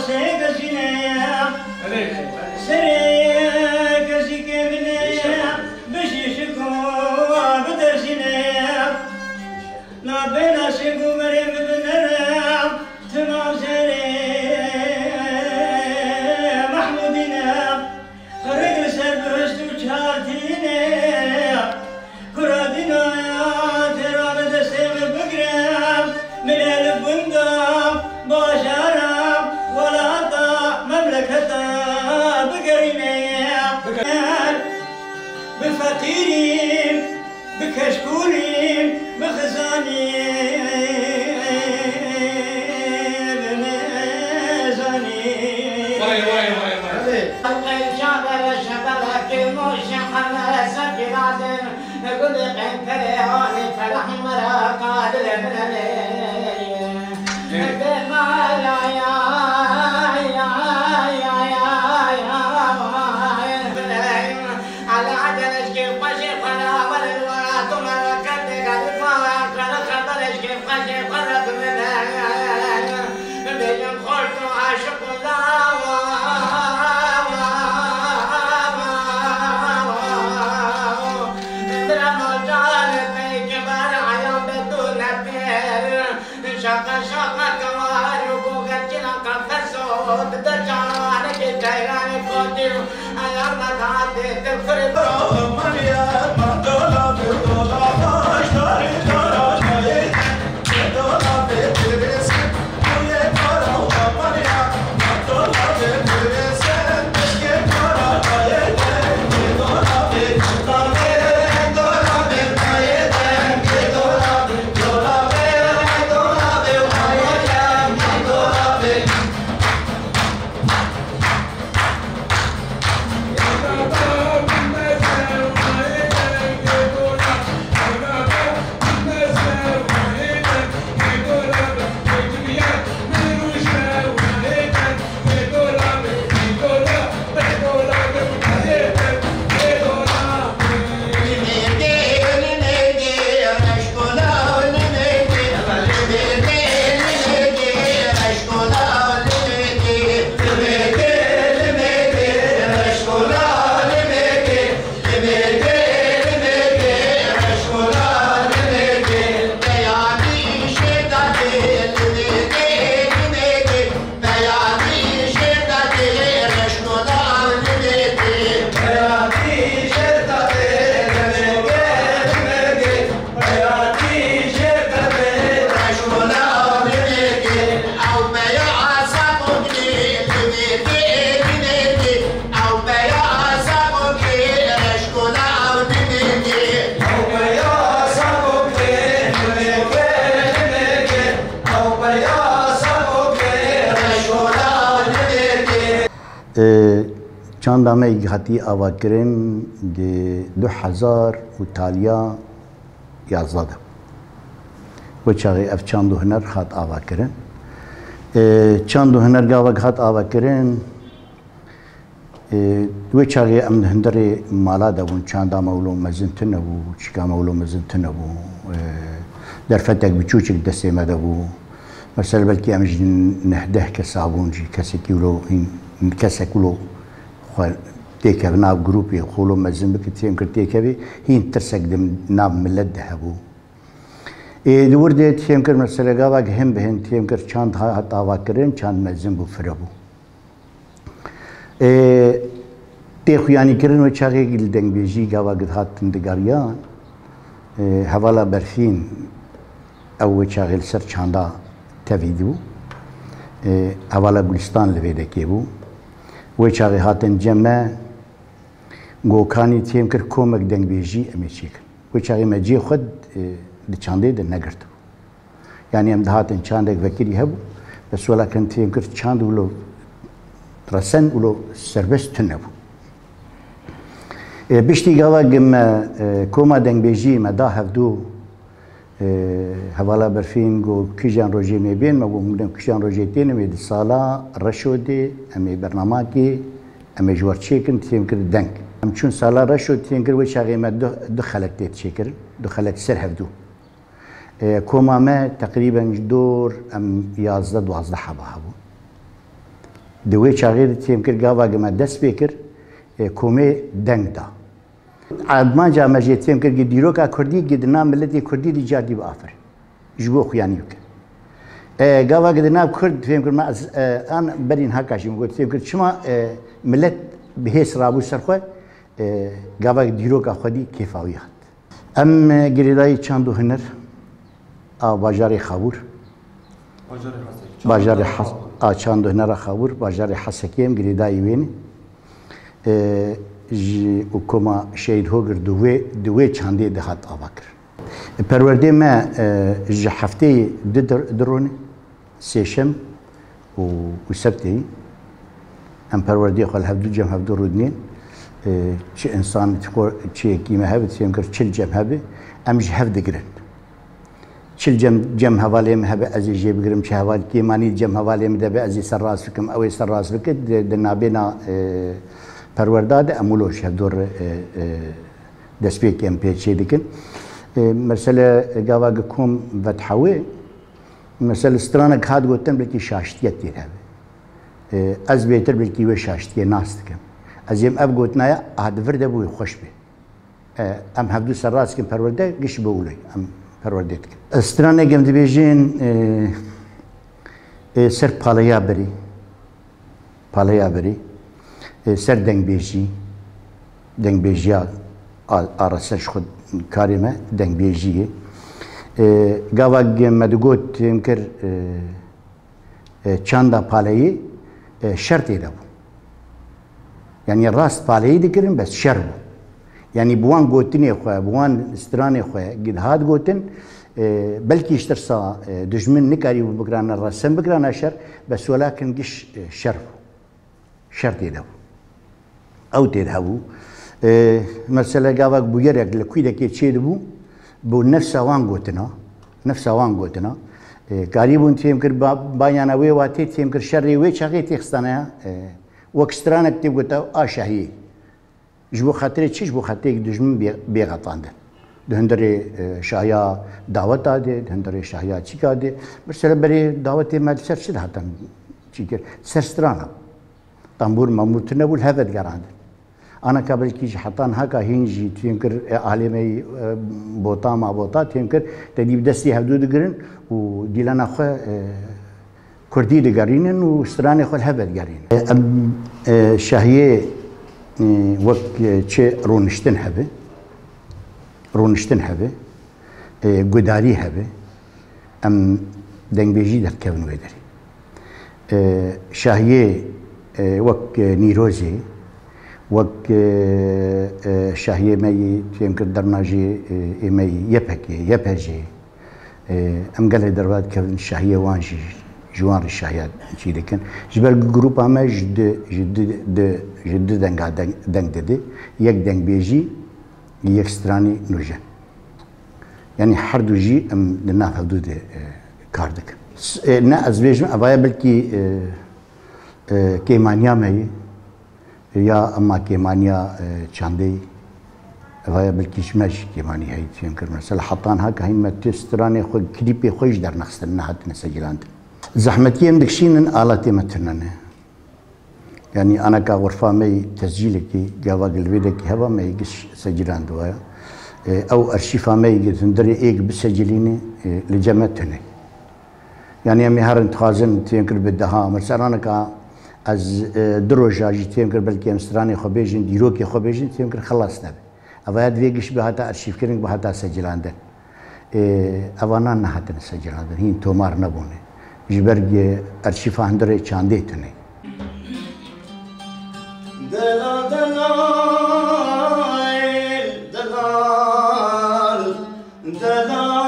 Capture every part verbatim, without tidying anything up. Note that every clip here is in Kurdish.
Sê kesî ne, serê kesî kevine, bişîşik û bidersîne. Nabêna şêk û berê min binere, tima serê Mehmûdî ne. Rik li ser bihişt û çartînê, kura dînaya têra bi destê min bigire, min ê li gunda, bajara, welata, memleketa bigerîne. Bi feqîrî, bi keşkûlî, bi xizanî, bi mêzanî. Vay, vay, vay, vay. Qey çaver şebelekê moşe heme sefiradin, gulê qenterê anî ferah mera qadile binelê. Dema la ya, ya, ya, ya, ya. Ala acelej ke paşê para var el wara tu mera kate galiba kara khabar eşke paşê para tu mera. Bêjim xort û aşiq û lawa. Bira mocan peyke bar ayan be tu nefer. Şaqa şaqa kewar û gogerçîna qafeso dide canekê ceyranê kotî û eyan me da tê tirfirê. Çanda me yek hatî avakirin di du hezar û taliya yazdeh de. Wê çaxê ev çand û huner hat avakirin. E, çand û huner gava hat avakirin, e, wê çaxê em di hundirê mala de bûn, çanda me wilo mezin tune bû, çîka me wilo mezin tune bû. E, derfetek biçûçik destê me de bû. Mesela belkî em ji neh deh kesa bûn jî, kesekî wilo hîn, kesek wilo xwe têkeve nav grûpê, xwe wilo mezin bike, têm kir têkevê, hîn tirsek di nav milet de hebû. Ê, di wir de têm kir, mesela gava hin bi hin têm kir, çand ha-, hat avakirin, çand mezin bû, fire bû. Ê, tê xuyanîkirin wê çaxê li dengbêjî gava gid hat tindigariyan, ê, hevala Berfîn ew wê çaxê li ser çanda tevî dibû. Ê, hevala Gulistan li vê dekê bû. Wê çaxê hatin cem me, gokanî têm kir komek dengbêjî em ê çêkin. Wê çaxê me cihê xwe, e, di çandê de negirtibû. Yanî em dihatin çandek vekirî hebû, bes welakin têm kir çand wilo resen wilo serbest tune bû. E, piştî gava me, e, koma dengbêjî me da hevdû, e, hevala Berfîn got, kîjan rojê me bên, me got, hûn kijan rojê têne, me di sala Reşo de, em ê bernamakê, em ê ji we çêkin, têm kir deng. Em çûn sala Reşo, têm kir wê çaxê me du, du xelek tê çêkirin, du xelek ser hevdû. E, koma me teqrîben ji dor em yazdeh duwazdeh heba hebû. Di wê çaxê de têm kir gava gi me dest pê kir, e, komê deng da. Armanca me jê têm kir gi dîroka kurdî gi di nav miletê kurdî di car dî biafirin. Ji bo xuyanî bike. E, gava gi di nav kurd têm kir me ez, e, an berîn haka jî min got têm kir çima, e, milet bi hês rabû ser xwe, e, gava gi dîroka xwe dî kêfa wî hat. Em, e, girêdayî çand û huner a bajarê Xabûr. Bajarê Hasek. Bajarê Has-, a çand û hunera Xabûr, bajarê Hesekê em girêdayî wê ne. E, ji û koma Şehîd Hogir di wê, di wê çandê de hat ava kir. E, perwerdê me, e, ji hefteyê du dir-, du rone. Sêşem û, û sebtê em perwerdê xwe li hevdû cem hevdû rûdinên. E, çi însan, çi xwe, çi yekî me hebe, têm kir çil cem hebe, em ji hev digirin. Çil cem, cem hevalê me hebe, ez ê jê bigirim, çi heval kêmanî cem hevalê me de be, ez ê ser rast bikim, ew ê ser rast bike, di, di nabêna, e, perwerda de em wilo ji hevdû re, e, e, destpêkê em pê çê dikin. E, mesele gava gi kom vedhewê, Mesela stranek hat gotin, belkî şaştiye tê de hebe. E, ez bêtir belkî wê şaştiyê nas dikim. Ez êm ev gotina ya, a di vir de bû wê xweş bê. E, em hevdû ser rast dikin perwerde, giş bi wilo em perwerde dikin. E, stranek em dibêjin, e, e, ser paleya berî. Paleya berî, e, ser dengbêjî, dengbêjiya a-, arase ji xwe karê me dengbêjî ye. E, gava ge-, me digot, em kir, e, e, çanda paleyê, e, şer tê de bû. Yanî rast paleyî dikirin, bes şer bû. Yanî bi wan gotinê xwe, bi wan stranê xwe, gi dihat gotin, e, belkî ji tirsa, e, dijmin nikarîbû bikirana resen, bikirana şer, bes welakin giş, e, şer bû. Şer tê de bû. Ew tê de hebû. E, mesela gavak bûyerek li kûdekê çêdibû, bû nefsa wan gotina, nefsa wan gotina. E, karîbûn têm kir, ba-, bayana wê watê têm kir, şerê wê çaxê têxistane ya. E, wek stranek tê gota a şahiyê. Ji bo xatirê çi? Ji bo xatirê dijmin bê, bê xetandin. Di hundirê, e, şahiya daweta de, di hundirê şahiya çîka de. Mesela berê dawetê me li ser çi dihatan çîkir? Ser strana. Tambûr mamûr tune bû, li hev vedigerandin. Anaka belkî ji hetan haka hîn jî têm kir, e, ahlê me yî, e, bota ma bota têm kir, te dî bi destî hevdû digirin û dîlana xwe, e, Kurdî digerînin û stranê xwe li hev vedigerînin. Em, e, şahiyê, e, wek, e, çi rûniştin hebe, rûniştin hebe, e, gudarî hebe, em dengbêjî derdikevin wê derê. E, şahiyê, e, wek, e, Nîrozê, wek, e, e, şahiyê me yî têm kir derna jî, e, ê me yî Y P G, Y P G, Ê, em gelê derve dikevin şahiyê wan jî, ji wan re şahiya çî dikin. Ji ber ku grûpa me ji du, ji du, du, ji du denga deng, deng dide. Yek dengbêjî, yek stranî nûjen. Yanî her du jî em di nav hevdû de, e, kar dikin. S-, e, ne ez bêjim, evaya belkî, e, e, kêmaniya me ye. Ya ema kêmaniya, e, çandê, evaya belkî ji me jî kêmanî heyî fêm kir. Mesela heta niha ka hîn me tu stranê xwe, klîpê xwe jî dernexistin, nehatine secîlandin. Zehmetiyê em dikişînin, aletê me tune ne. Yanî anaka xurfa me yî tescîlekî, gava gilvêdekî heva me yî giş secîlandiwaya. E, ew arşîfa me yî gi hundirê êk bisecilîne, e, li cem me tune. Yanî em ê herin dixwazin têm kir bi deha. Mesela nika ez, e, du roja jî têm kir, belkî em stranê xwe bêjin, dîrokê xwe bêjin, têm kir xilas nebe. Evaya divê giş bihata arşîvkirin, bihata secilandin. E, evanan nehatine secilandin, hîn tomar nebûne. Ji ber arşîfa hundirê çandê tune. Delal, delal, delal. Delal,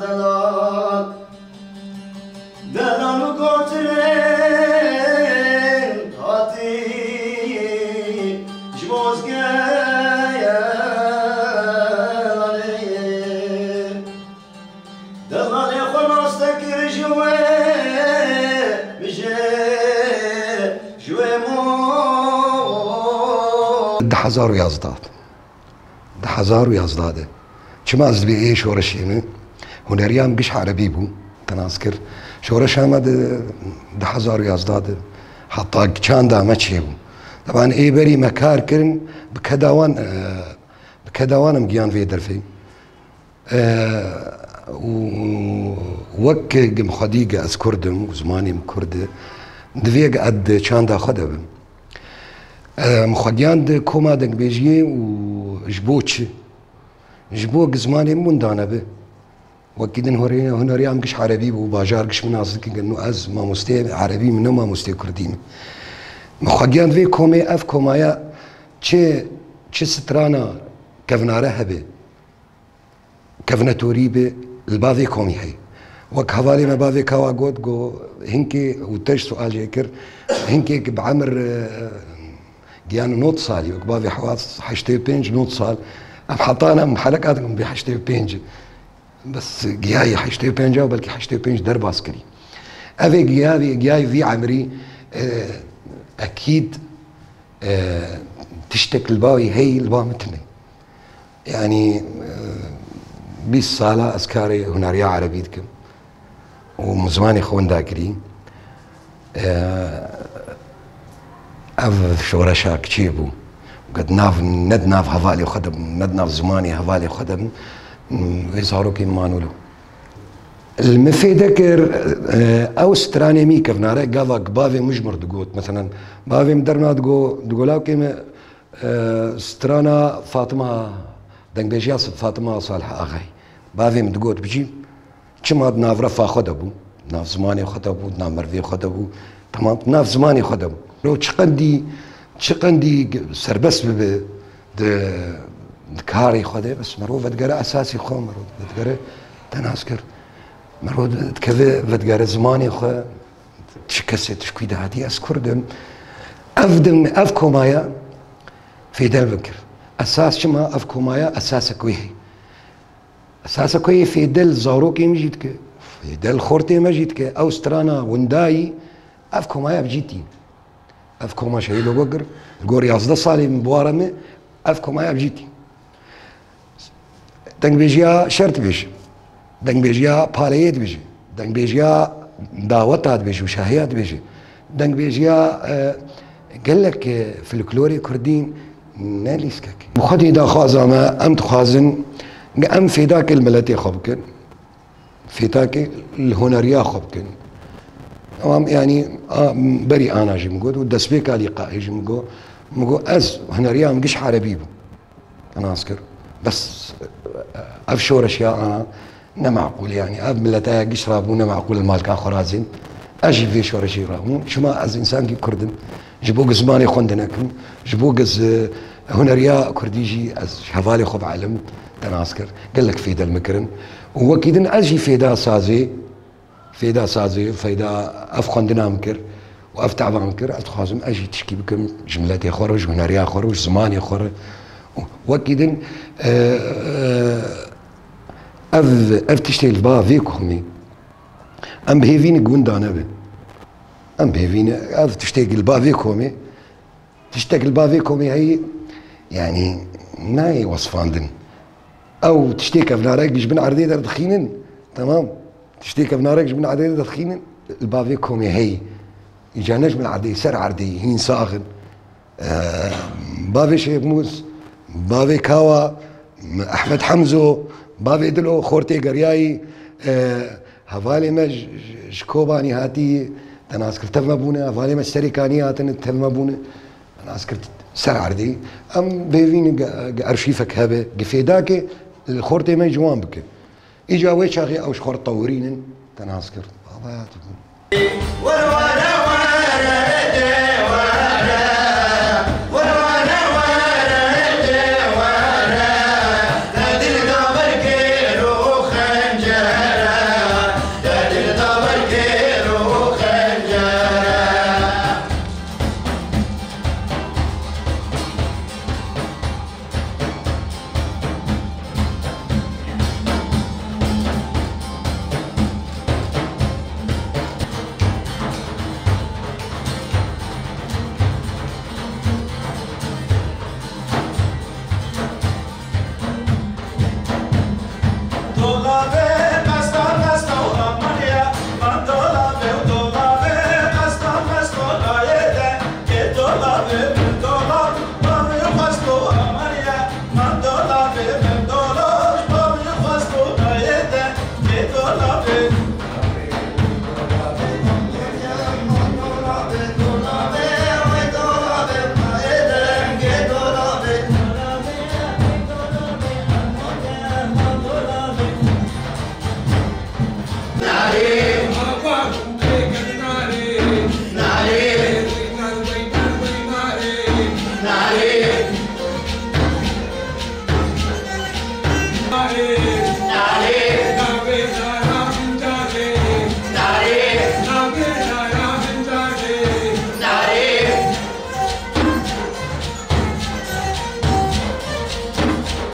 delal, delal û gotinên hatî ji bo zgeyanê. Delalê xwe nas te kir ji wê mijê, ji wê mo. Di hezar û yazdeh. Di hezar û yazdeh de. Çima ez dibê ê şoreşê me, huneriya min giş erebî bû. Te nas kir. Şoreşa me di du hezar û yazdeh de heta çanda me çêbû. Teban ê berî me kar kirin, bi keda wan, e, bi keda wan em giyan vê derfê. E, û wek min xwedî ge ez Kurd im û zimanê min Kurd e, divê ge ez di çanda xwe de bim. E, min xwe giyan di koma dengbêjiyê û ji bo çi? Ji bo ge zimanê min winda nebe. Wekî din hore-, huneriya min giş erebî bû, bajar giş min nas dikin, û ez mamosteyê erebî me, ne mamosteyê kurdî me. Min xwe giyan vê komê, ev komaya çi, çi strana kevnare hebe, kevnetorî be, li ba vê komî heye. Wek hevalê me bavê Kawa got, got, hinkê û te ji sual jê kir, hinkê ki bi emir, e, giyan nod salî, wek bavê Hewaz heştê û pênc nod sal, em heta ne, em heleka dikin bê heştê û pênc. Bes giyayê heştê û pênc û belkî heştê û pênc derbas kirî. Ev ê giyayê, giyayê vî emrî, e, ekîd, e, tiştek li ba wî heyî, li ba min tune. Yanî, e, bîst sala ez karê huneriya erebî dikim û min zimanê xwe winda kirî. E, ev şoreşa kiçê bû. Ge di nav, ne di nav hevalê xwe de bûm, ne di nav zimanê hevalê xwe de bûm, vê zarokê min manûlo. Li min fêde kir, e, ew stranê min kevnare gava bavê min ji mir digot. Meselen, bavê min derna digo, digo lawkê min, e, strana Fatima, dengbêjiya Fatima Salih Axayî. Bavê min digot, bicî, çima di nav refa xwe de bû, di nav zimanê xwe de bû, di nav merivê xwe de bû, temam, di nav zimanê xwe de bû. Lê çi qendî, çi qendî serbest bibe di, di karê xwe de, bes merov vedigere esasê xwe, merov vedigere, te nas kir. Merov dikeve vedigere zimanê xwe, tu ji kesê, tu ji kwî de hatî, ez Kurd im. Ev din, ev komaya fêdel bikir. Esas çima ev komaya esasek wê heye. Esasa ku yê fêde li zarokê min jî dike, fêde li xortê me jî dike, ew strana windayî, ev komaya bi cî tîn. Ev koma şehîd Logogir, li gor yazdeh salê min biware me, ev komaya bi cî tîn. Dengbêjiya şer dibêje, dengbêjiya paleyê dibêje, dengbêjiya daweta dibêje û şahiya dibêje. Dengbêjiya, e, gelek, e, folklorê kurdî ne lîskek. Bi xwedî daxwaza me, em dixwazin em fêdakê li miletê xwe bikin. Fêdakê li huneriya xwe bikin. Tamam, yanî, a, berî ana jî min got û destpêka lîqayê jî min got, min got, ez huneriya min giş erebî bû. Nas kir. Bes, ev şoreşiya ana ne meqûl, yanî ev mileta ya giş rabû ne meqûl li malka xwe razîn. Ez jî vê şoreşî rabûm. Çima ez însankî Kurd im. Ji bo giz zimanê xwe dinekim. Ji bo giz, e, huneriya Kurdî jî ez ji hevalê xwe bi elim te nas kir. Gelek fêde li min kirin. Û wekî din ez jî fêda sazê Fêda sazê, fêda ev xwendina min kir û ev teva min kir, ez dixwazim ez jî tişkî bikim ji miletê xwe re, ji huneriya xwe re, ji zimanê xwe re. Û wekî din, e, e, ev, ev tiştê li ba vê komî, em bi hêvî ne winda nebe. Em bi hêvî ne, ev tiştê li ba vê komî, Tiştek li ba vê komê heyî, yanî nayê wesfandin. Ew tiştê kevnarek ji bin erdê derdixînin, temam. Tiştê kevnarek ji bin erdê derdixînin, li ba vê komê heyî. Îca ne ji bin erdê, ser erdê, hîn sax in. Eee, bavê Şêxmûs, bavê Kawa, Ehmed Hemzo, bavê Dilo, xortê Geryayî, eee, Hevalê me ji, ji, ji Kobanî hatî, te nas kir tev me bûne, hevalê me ji Serêkaniyê hatine tev me bûne, te nas kir ser erdê. Em bêvîn ge, ge arşîfek hebe, ge fêdake li xortê me ji wan bike. Îca wê çaxê ew ji xwe re tewirînin, te nas kir. Baba ya tu.